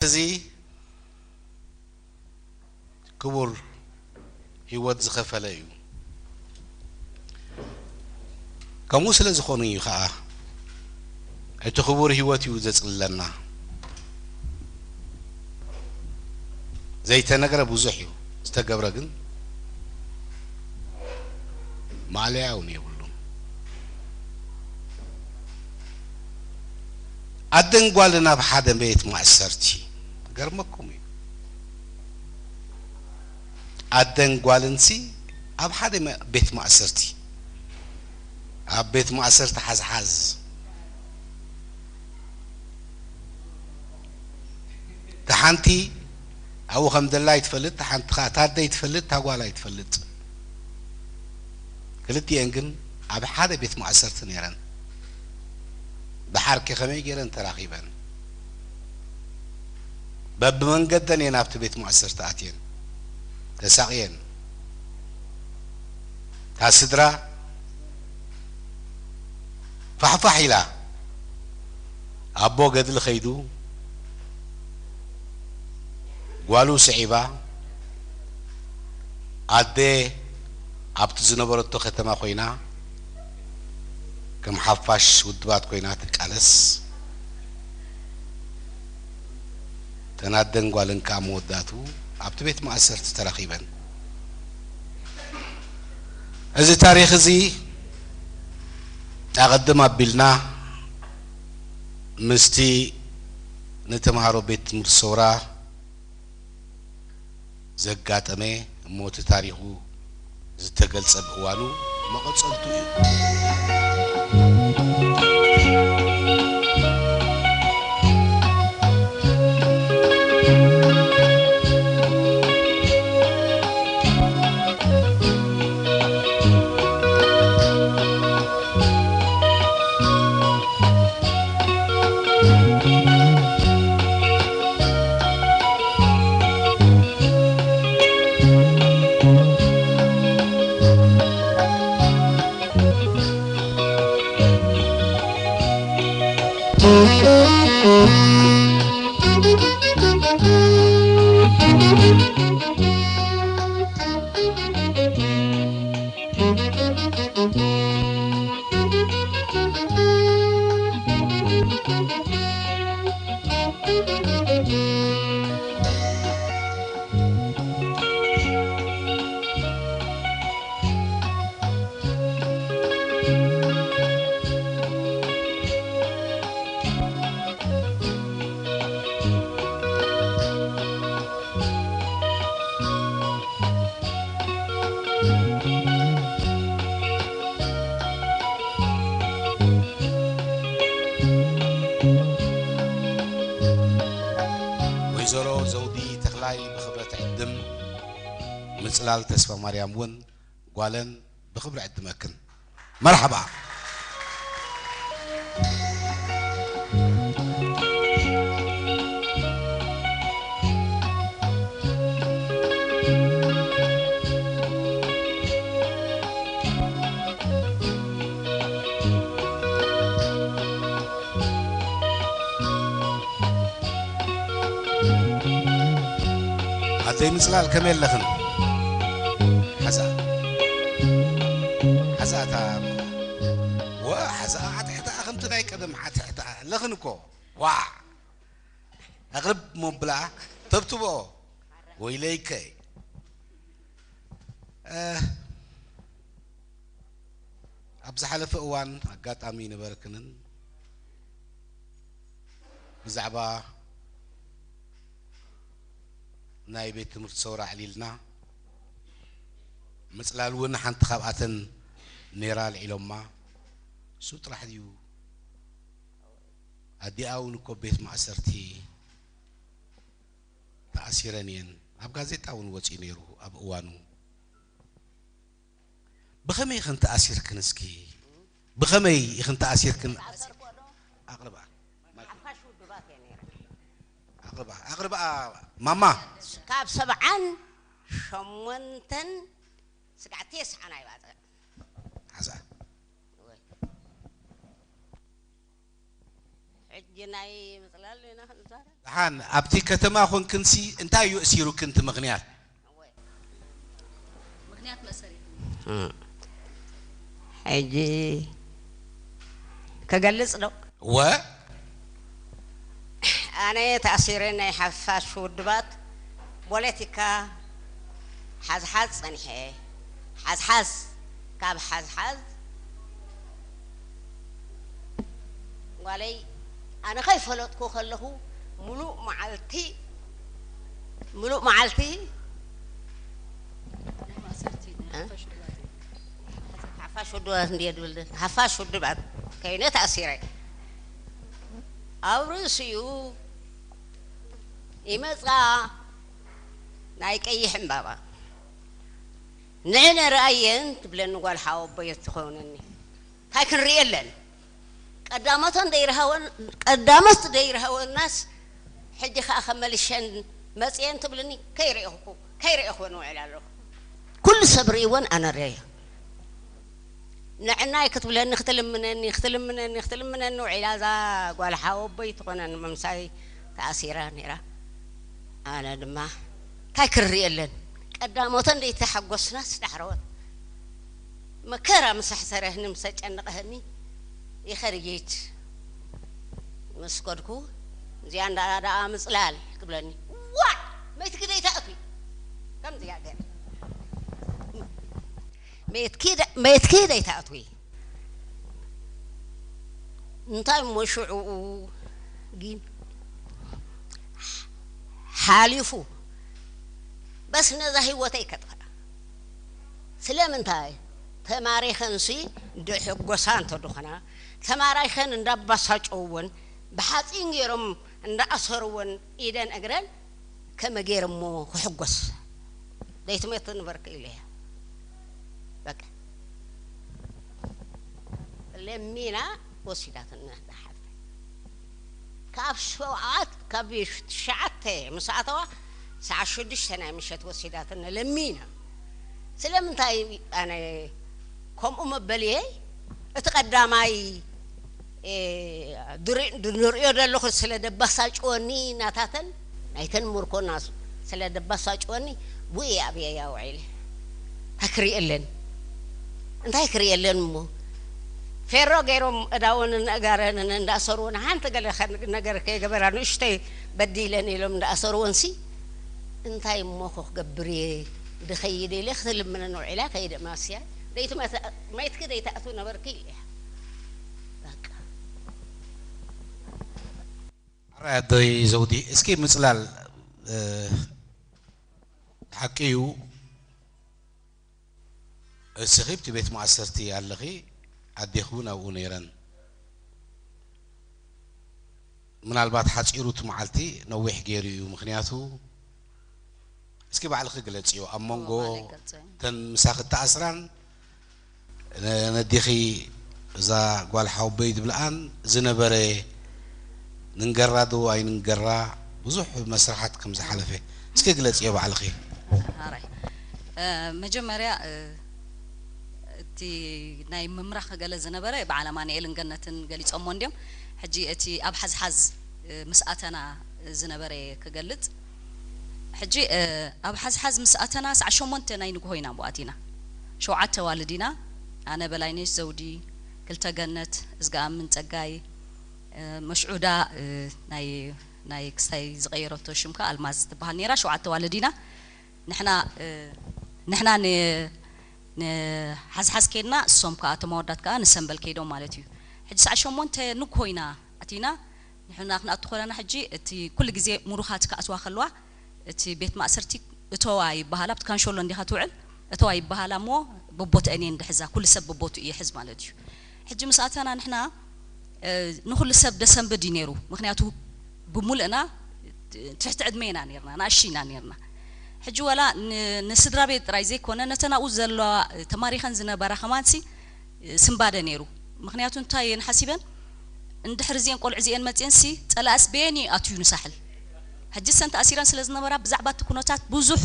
እዚ ክቡር ህይወት ዝኸፈለ እዩ። ከምኡ ስለ ዝኾነ እዩ ኸዓ እቲ ክቡር ህይወት እዩ ዘጽልለና። ዘይተነግረ ብዙሕ እዩ፣ ዝተገብረ ግን ማእለያ እውን የብሉን። ኣደን ጓልን ኣብ ሓደ ቤት ማእሰርቲ፣ ገርመኩም እዩ። ኣደን ጓልንሲ ኣብ ሓደ መ-፣ ቤት ማእሰርቲ፣ ኣብ ቤት ማእሰርቲ ሓዝሓዝ። እታ ሓንቲ ኣብኡ ከም ዘላ ኣይትፈልጥ፣ እታ ሓንቲ ኸዓ እታ ኣደ ኣይትፈልጥ፣ እታ ጓል ኣይትፈልጥ። ክልቲኤን ግን ኣብ ሓደ ቤት ማእሰርቲ ነይረን። ደሓርኪ ከመይ ገይረን ተራኺበን? በብመንገደን እየን ኣብቲ ቤት ማእሰርቲ ኣትየን፣ ተሳቕየን። እታ ስድራ ፋሕፋሕ ኢላ፣ ኣቦ ገድሊ ከይዱ፣ ጓሉ ስዒባ፣ ኣደ ኣብቲ ዝነበረቶ ከተማ ኮይና፣ ከም ሓፋሽ ውድባት ኮይና ትቃለስ። እተን ኣደን ጓልን ከኣ መወዳእትኡ ኣብቲ ቤት ማእሰርቲ ተረኺበን። እዚ ታሪኽ እዚ ኣቐድም ኣቢልና ምስቲ ንተምሃሮ ቤት ትምህርቲ ሰውራ ዘጋጠመ፣ እሞ እቲ ታሪኹ ዝተገልጸ ብእዋኑ መቐጸልቱ እዩ። ወይዘሮ ዘውዲ ተኽላይ ብኽብረት ዕድም፣ ምጽላል ተስፋማርያም እውን ጓለን ብኽብሪ ዕድመክን። መርሓባ። ኣደይ ምጽላል ከመይ ኣለኽን? ሓዛ፣ ሓዛ እታ፣ ወ-፣ ሓዛ ዓትሕታ ከምቲ ናይ ቀደም ዓትሕታ ኣለኽን እኮ። ዋዕ! ኣቕርብ እሞ ብላ ተብትቦ። ወይለይከይ። እ፣ ኣብ ዝሓለፈ እዋን ኣጋጣሚ ነበርክንን ብዛዕባ ናይ ቤት ትምህርቲ ሰውራ ኣዕሊልና፣ ምጽላል እውን ሓንቲ ካብኣተን ነይራ ኣልዒሎማ። እሱ ጥራሕ ድዩ? ኣዲኣ እውን እኮ ቤት ማእሰርቲ ተኣሲረን እየን። ኣብ ጋዜጣ እውን ወፂኡ ነይሩ ኣብ እዋኑ። ብኸመይ ኢኽን ተኣሲርክን እስኪ? ብኸመይ ኢኽን ተኣሲርክን? ኣቕርባ። ኣቕርባ። ኣቕርባ። ኣቕርባ። ማማ። ካብ ሰብዓን ሸሞንተን ስጋዕ ቴስዓን ኣይባጽዕ። ሓዛ። ሕጂ ናይ ምፅላል ኢና ክንዛረብ። ደሓን ኣብቲ ከተማ ኮንክንሲ እንታይ እዩ እሲሩክን እቲ ምኽንያት? ምኽንያት መእሰሪ ሕጂ ከገልጽ ዶ? ወ ኣነ ተኣሲረ ናይ ሓፋሽ ውድባት ፖለቲካ ሓዝሓዝ ጸኒሐ። ሓዝሓዝ ካብ ሓዝሓዝ ጓለይ ኣነ ከይፈለጥኩ ከለኹ ሙሉእ መዓልቲ ሙሉእ መዓልቲ ሓፋሽ ውድባት እንድየ ድብል ሓፋሽ ውድባት ከይነ ተኣሲረ። ኣብ ርእሲኡ ይመጻ ናይ ቀይሕ ዕምባባ ንዕነ ረኣየን ትብለኒ ጓል ሓወቦየ ትኾነኒ እንታይ ክንርኢ የለን። ቀዳሞተን ደይርሃወን ቀዳሞት ደይርሃወናስ ሕጂ ከዓ ከመልሸን መፅየን ትብልኒ ከይረእኹ ከይረእኹወን ውዕል ኣለኹ። ኩሉ ሰብ ርእይወን ኣነ ርእየ ንዕናይ ክትብለኒ ክትልምነኒ ክትልምነኒ ክትልምነኒ ውዒላ እዛ ጓል ሓወቦይ ትኾነኒ ምምሳይ ተኣሲራ ነይራ። ኣነ ድማ እንታይ ክርኢ የለን ቀዳሞተን ደይተሓጎስናስ ዳሕረወት መከራ ምስ ኣሕሰረህኒ ምስ ኣጨነቐህኒ ይኸርይት ምስ ከድኩ እዚኣ እንዳ ደኣ ምፅላል ትብለኒ ዋ መይትኪ ደይተእትዊ ከምዚኣ ገ መይትኪ ደይተእትዊ እንታይ እሞ ሽዑኡ ግን ሓሊፉ በስ ነዛ ህይወተይ ከጥፍኣ ስለምንታይ ተማሪኸንሲ ድሕጎሳ እንተድኾና ተማሪኸን እንዳባሳጨውወን ብሓፂን ገይሮም እንዳኣሰርወን ኢደን እግረን ከመ ገይረ እሞ ክሕጎስ ደይትመት ንበርክ ኢለያ በቃ ለሚና ወሲዳትና ዝሓፈ ካብ ሸውዓት ካብ ትሽዓተ ምስ ኣተዋ ሰዓት ሽዱሽተ ናይ ምሸት ወሲዳትና ለሚና ስለምንታይ ኣነ ከምኡ መበልየ እቲ ቀዳማይ ንሪኦ ዘለኹ ስለ ደባሳጭወኒ ናታተን ናይተን ምርኮና ስለ ደባሳጭወኒ ውይ ኣብየ ያውዒለ እንታይ ክርኢ የለን እንታይ ክርኢ የለን እሞ ፌሮ ገይሮም እዳወንን እጋረንን እንዳኣሰርወን ሓንቲ ገለ ነገር ከይገበራ ንእሽተይ በዲለን ኢሎም እንዳኣሰርወንሲ እንታይ እሞ ክገብር እየ ድኸይድ ኢለ ክትልምነን ውዒላ ከይደ ማስያ ደይትመይትኪ ደይትኣትዊ ነበርኪ ኢለ ኣራይ ኣደይ ዘውዲ እስኪ ምፅላል ሓቂ እዩ እስኺ ብቲ ቤት ማእሰርቲ ኣለኺ ኣዴኺ እውን ኣብኡ ነይረን ምናልባት ሓፂሩ እቲ መዓልቲ ነዊሕ ገይሩ እዩ ምክንያቱ እስኪ ባዕልኺ ግለፅዮ ኣብ መንጎ ተን ምሳኺ ተኣስራን ነዲኺ እዛ ጓል ሓወቦይ ዝብልኣን ዝነበረ ንንገራ ዶ ኣይንንገራ ብዙሕ መስርሓት ከም ዝሓለፈ እስኪ ግለፅዮ ባዕልኺ። ኣራይ መጀመርያ እቲ ናይ ምምራኽ ገለ ዝነበረ በዓል ኣማንኤልን ገነትን ገሊፆሞ እንድዮም። ሕጂ እቲ ኣብ ሓዝሓዝ ምስ ኣተና ዝነበረ ክገልፅ ሕጂ ኣብ ሓዝሓዝ ምስ ኣተና ሰዓት ሸሞንተ ናይ ንግሆ ኢና ብኣት ኢና ሸውዓተ ዋልድ ኢና ኣነ በላይነሽ ዘውዲ ክልተ ገነት እዝጋኣምን ፀጋይ መሽዑዳ ናይ ናይ ክስታይ ዝቀየረቶ ሽም ከ ኣልማዝ ትበሃል ነይራ ሸውዓተ ዋልድ ኢና ንሕና ንሕና ንሓዝሓዝ ከድና እሶም ከዓ እቶም ኣወዳት ከዓ ንሰንበል ከይዶም ማለት እዩ ሕጂ ሰዓት ሸሞንተ ንግሆ ኢና ኣቲና ንሕና ክንኣቱ ከለና ሕጂ እቲ ኩሉ ግዜ ምሩኻት ክኣትዋ ከለዋ እቲ ቤት ማእሰርቲ እተዋ ይበሃላ ኣብቲ ካንሸሎ እንዲኻ ትውዕል እተዋ ይበሃላ እሞ በቦትአን እየን ድሕዛ ኩሉ ሰብ በቦቱ እየ ሕዝ ማለት እዩ ሕጂ ምስ ኣተና ንሕና ንኩሉ ሰብ ደሰንብድ እዩ ነይሩ ምክንያቱ ብሙሉእና ትሕቲ ዕድመ ኢና ነርና ንኣሽ ኢና ነርና ሕጂ ወላ ንስድራ ቤት ጥራይ ዘይኮነ ነተን ኣብኡ ዘለዋ ተማሪኸን ዝነበራ ከማንሲ ስንባደ ነይሩ ምክንያቱ እንታይ እየን ሓሲበን እንድሕር እዚአን ቆልዑ እዚአን መፅአን ሲ ፀላእስ በየን እዩ ኣትዩ ንሳሕል ሕጂ ሰን ተኣሲረን ስለ ዝነበራ ብዛዕባ እቲ ኩነታት ብዙሕ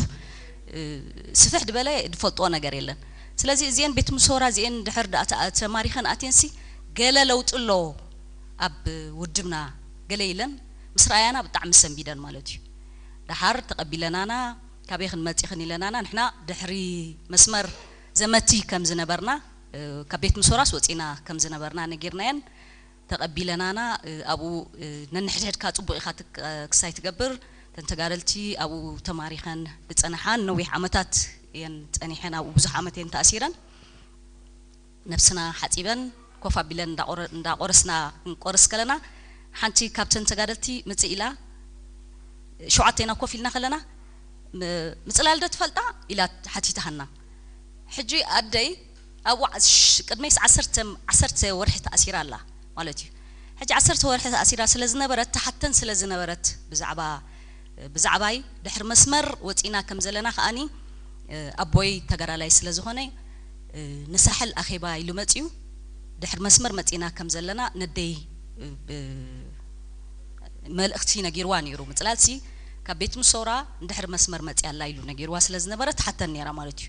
ስፍሕ ዝበለ ዝፈልጥዎ ነገር የለን ስለዚ እዚአን ቤት ምሶራ እዚአን እንድሕር ተማሪኸን ኣትየን ሲ ገለ ለውጢ ኣለዎ ኣብ ውድብና ገለ ኢለን ምስ ረኣያና ብጣዕሚ ሰንቢደን ማለት እዩ። ደሓር ተቐቢለናና፣ ካበይ ክንመጽእ ኢኽን ኢለናና፣ ንሕና ድሕሪ መስመር ዘመቲ ከም ዝነበርና፣ እ፣ ካብ ቤት ምሶራስ ወጺና ከም ዝነበርና ነጊርናየን። ተቐቢለናና፣ እ፣ ኣብኡ፣ እ፣ ነንሕድሕድካ ጽቡቕ ኢኻ ትክ-፣ ክሳይ ትገብር፣ እተን ተጋደልቲ ኣብኡ ተማሪኸን ዝጸንሓን ነዊሕ ዓመታት እየን ጸኒሐን፣ ኣብኡ ብዙሕ ዓመት እየን ተኣሲረን። ነብስና ሓጺበን ኮፍ ኣቢለን እንዳቆረ-፣ እንዳቆረስና ክንቆርስ ከለና፣ ሓንቲ ካብተን ተጋደልቲ ምጽእ ኢላ፣ ሸውዓቴና ኮፍ ኢልና ከለና፣ ም-፣ ምጽላል ዶ ትፈልጣ ኢላ ሓቲታሃና። ሕጂ ኣደይ ኣብኡ ዓ-፣ ሽ-፣ ቅድመይስ ዓሰርተ፣ ዓሰርተ ወርሒ ተኣሲራ ኣላ ማለት እዩ። ሕጂ ዓሰርተ ወርሒ ተኣሲራ ስለ ዝነበረት፣ ትሓተን ስለ ዝነበረት ብዛዕባ፣ ብዛዕባይ ድሕሪ መስመር ወጺና ከም ዘለና ከኣኒ፣ እ፣ ኣቦይ ተጋዳላይ ስለ ዝኾነ፣ እ፣ ንሳሕል ኣኼባ ኢሉ መጺኡ፣ ድሕሪ መስመር መጺና ከም ዘለና ነደይ፣ እ፣ ብ-፣ መልእኽቲ ነጊርዋ ነይሩ። ምጽላልሲ ካብ ቤት ምሶራ ንድሕሪ መስመር መጺኣ ኣላ ኢሉ ነጊርዋ ስለ ዝነበረ ትሓተን ነይራ ማለት እዩ።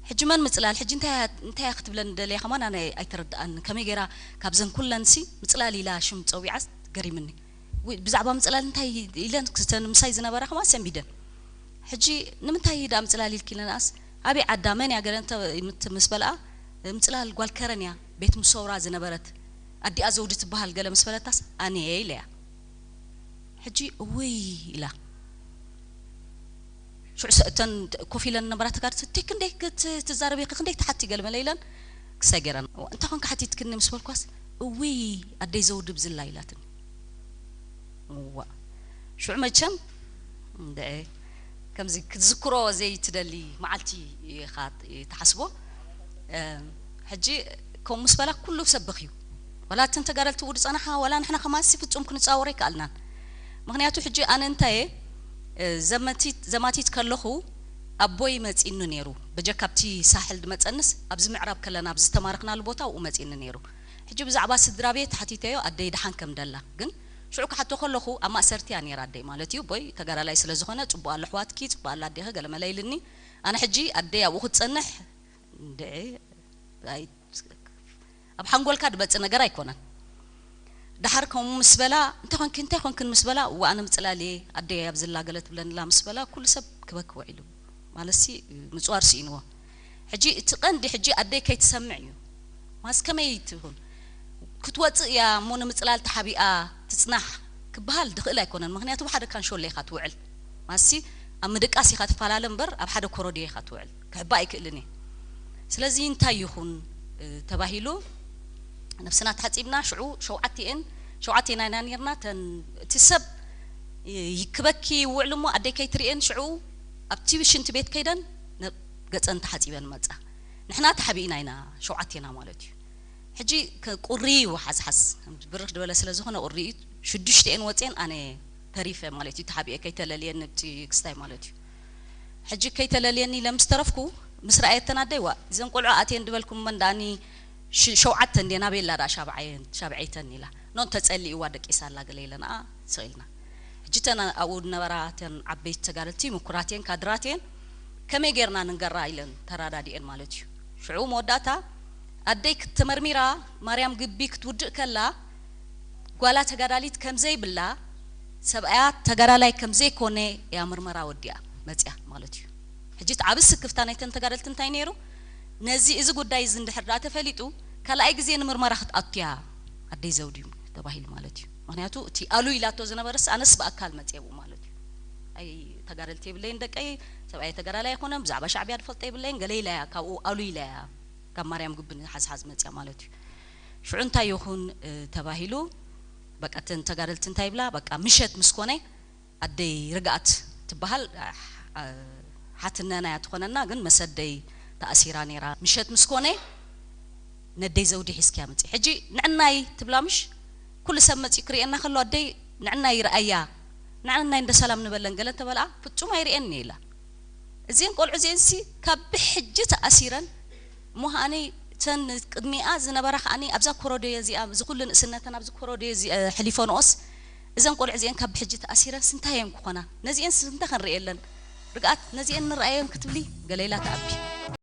ሕጂ መን ምጽላል? ሕጂ እንታይ እያ፣ እንታይ እያ ክትብለኒ ደልያ ከማን ኣነ ኣይተረድኣኒ። ከመይ ገይራ ካብዘን ኩለንሲ ምጽላል ኢላ ሽም ጸዊዓስ ገሪምኒ። ዊ-፣ ብዛዕባ ምጽላል እንታይ ኢለን ክስተን ምሳይ ዝነበራ ከማን ሰንቢደን። ሕጂ ንምንታይ ደኣ ምጽላል ኢልኪ ኢለንኣስ፣ ኣበይ ዓዳ መን እያ ገለ እንተ ምስ በልኣ፣ ምጽላል ጓል ከረን እያ፣ ቤት ምሶራ ዝነበረት፣ ኣዲኣ ዘውዲ ትበሃል ገለ ምስ በለታስ፣ ኣነ እየ ኢለያ። ሕጂ እውይ ኢላ። ሽዑ ሰ-፣ እተን ኮፍ ኢለን ነበራ ተጋደልቲ፣ "እቲ ክንደይ ክት-፣ ትዛረቢ ኢኺ፣ ክንደይ ትሓቲ?" ገለ መለ ኢለን ክሳይ ገይረን። "እንታይ ኮንካ ሓቲትክኒ?" ምስ በልኳስ፣ "እውይ ኣደይ ዘውዲ ብዝላ" ኢላትኒ። እዋ። ሽዑ መቸም፣ እንድዒ፣ ከምዚ ክትዝክሮ ዘይትደሊ መዓልቲ ኢኻ ትሓስቦ። እ፣ ሕጂ ከምኡ ምስ በላ ኩሉ ሰብ በኽዩ። ዋላ እተን ተጋደልቲ ውዱ ጸናሓ፣ ዋላ ንሕና ከማንሲ ፍጹም ክንጻወሮ ኣይከኣልናን። ምኽንያቱ ሕጂ ኣነ እንታየ፣ እ፣ ዘመቲት-፣ ዘማቲት ከለኹ ኣቦይ መጺእኒ ነይሩ። በጀካ ኣብቲ ሳሕል ድመጸንስ፣ ኣብዚ ምዕራብ ከለና፣ ኣብዚ ዝተማረኽናሉ ቦታ ኣብኡ መጺእኒ ነይሩ። ሕጂ ብዛዕባ ስድራ ቤት ሓቲተዮ፣ ኣደይ ደሓን ከም ደላ። ግን ሽዑ ክሓቶ ከለኹ፣ ኣብ ማእሰርቲ እያ ነይራ ኣደይ ማለት እዩ። ኣቦይ ተጋዳላይ ስለ ዝኾነ፣ "ጽቡቕ ኣሎ ኣሕዋትኪ፣ ጽቡቕ ኣሎ ኣዴኺ" ገለ መለ ኢልኒ። ኣነ ሕጂ ኣደይ ኣብኡ ክትጸንሕ፣ እንድዒ፣ ኣይ-፣ ኣብ ሓንጎልካ ድመጽእ ነገር ኣይኮነን። ደሓር ከምኡ ምስ በላ፣ "እንታይ ኮንኪ፣ እንታይ ኮንክን?" ምስ በላ፣ "እዋ፣ ኣነ ምጽላል እየ፣ ኣደይ ኣብዚ ኣላ ገለ ትብለኒ ኣላ" ምስ በላ፣ ኩሉ ሰብ ክበኪ ውዒሉ። ማለትሲ፣ ምጽዋር ስኢንዎ። ሕጂ እቲ ቀንዲ ሕጂ ኣደይ ከይትሰምዕ እዩ። ማስ ከመይ ትኹን? ክትወጽእ እያ እሞ ንምጽላል ተሓቢኣ ትጽናሕ ክበሃል ድኽእል ኣይኮነን። ምኽንያቱ ብሓደ ካንሾሎ ኢኻ ትውዕል። ማሲ ኣብ ምድቃስ ኢኻ ትፈላለ እምበር ኣብ ሓደ ኮረድዮ ኢኻ ትውዕል። ክሕባእ ኣይክእልን እየ። ስለዚ እንታይ ይኹን፣ እ፣ ተባሂሉ ነብስና ተሓጺብና ሽዑ ሸውዓተ እየን፣ ሸውዓተ ኢና ኢና ነርና። እተን እቲ ሰብ ይ-፣ ይክበኪ ይውዕል እሞ ኣደይ ከይትርእየን ሽዑ ኣብቲ ሽንቲ ቤት ከይደን ነ-፣ ገጸን ተሓጺበን መጻ። ንሕና ተሓቢእና ኢና ሸውዓቴና ማለት እዩ። ሕጂ ከ-፣ ቁሪ እዩ ሓዝሓዝ። ብርኽ ዝበለ ስለ ዝኾነ ቁሪ እዩ። ሽዱሽተ እየን ወጽየን ኣነ ተሪፈ ማለት እዩ። ተሓቢኤ ከይተለልየን ኣብቲ ክስታይ ማለት እዩ። ሕጂ ከይተለልየኒ ኢለ ምስ ተረፍኩ፣ ምስ ረኣየተን ኣደይ፣ "ዋ፣ እዘን ቆልዑ ኣትየን ድበልኩም መን ደኣኒ ሽ-፣ ሸውዓተ እንድየን ኣበይ ኣላ ደኣ ሻብዓየን-፣ ሻብዐይተን?" ኢላ። "ኖን ተጸሊእዋ ደቂሳ ኣላ" ገለ ኢለንኣ ስቕ ኢልና። ሕጂ እተን ኣብኡ ዝነበራ እተን ዓበይቲ ተጋደልቲ ምኩራት እየን፣ ካድራት እየን፣ "ከመይ ጌርና ንንገራ?" ኢለን ተራዳዲኤን ማለት እዩ። ሽዑ መወዳእታ ኣደይ ክትተመርሚራ ማርያም ግቢ ክትውድእ ከላ፣ ጓላ ተጋዳሊት ከም ዘይብላ፣ ሰብኣያ ተጋዳላይ ከም ዘይኮነ እያ ምርመራ ወዲኣ መጽያ ማለት እዩ። ሕጂ እቲ ዓቢ ስክፍታ ናይተን ተጋደልቲ እንታይ ነይሩ? ነዚ፣ እዚ ጉዳይ እዚ እንድሕር ደኣ ተፈሊጡ፣ ካልኣይ ግዜ ንምርመራ ክትኣቱ እያ ኣደይ ዘውዲ ተባሂሉ ማለት እዩ። ምኽንያቱ እቲ ኣሉ ኢላቶ ዝነበረስ ኣነስ ብኣካል መጽየ ኣብኡ ማለት እዩ። ኣይ ተጋደልቲ የብለይን ደቀይ፣ ሰብኣይ ተጋዳላይ ኣይኮነን፣ ብዛዕባ ሻዕብያ ዝፈልጦ የብለይን፣ ገለ ኢላ እያ፣ ካብኡ ኣሉ ኢላ እያ፣ ካብ ማርያም ግቢ ንሓዝሓዝ መጽያ ማለት እዩ። ሽዑ እንታይ ይኹን፣ እ፣ ተባሂሉ፣ በቃ እተን ተጋደልቲ እንታይ ይብላ፣ በቃ ምሸት ምስ ኮነ፣ ኣደይ ርግኣት ትበሃል፣ ኣ-፣ ሓትነና እያ ትኾነና፣ ግን መሰደይ ተኣሲራ ነይራ። ምሸት ምስ ኮነ ነደይ ዘውዲ ሒዝክያ ምጺ። ሕጂ ንዕናይ ትብላ ምሽ? ኩሉ ሰብ መጺኡ ክርእየና ከሎ ኣደይ ንዕናይ ይርኣያ። ንዕናይ እንደ ሰላም ንበለን ገለ እንተበልኣ ፍጹም ኣይርእየን እየ ኢላ። እዚአን ቆልዑ እዚአንሲ ካብ ብሕጂ ተኣሲረን እሞ ከኣኒ እተን ቅድሚኣ ዝነበራ ከኣኒ ኣብዛ ኮረዶ እዚኣ፣ እዚ ኩሉ ንእስነተን ኣብዚ ኮረዶ እዚ፣ እ፣ ሕሊፈንኦስ፣ እዘን ቆልዑ እዚአን ካብ ብሕጂ ተኣሲረንስ እንታይ እየን ክኾና? ነዚአንስ እንታይ ክንርእየለን? ርግኣት ነዚአን ንርኣየን ክትብሊ ገለ ኢላ ተኣቢ።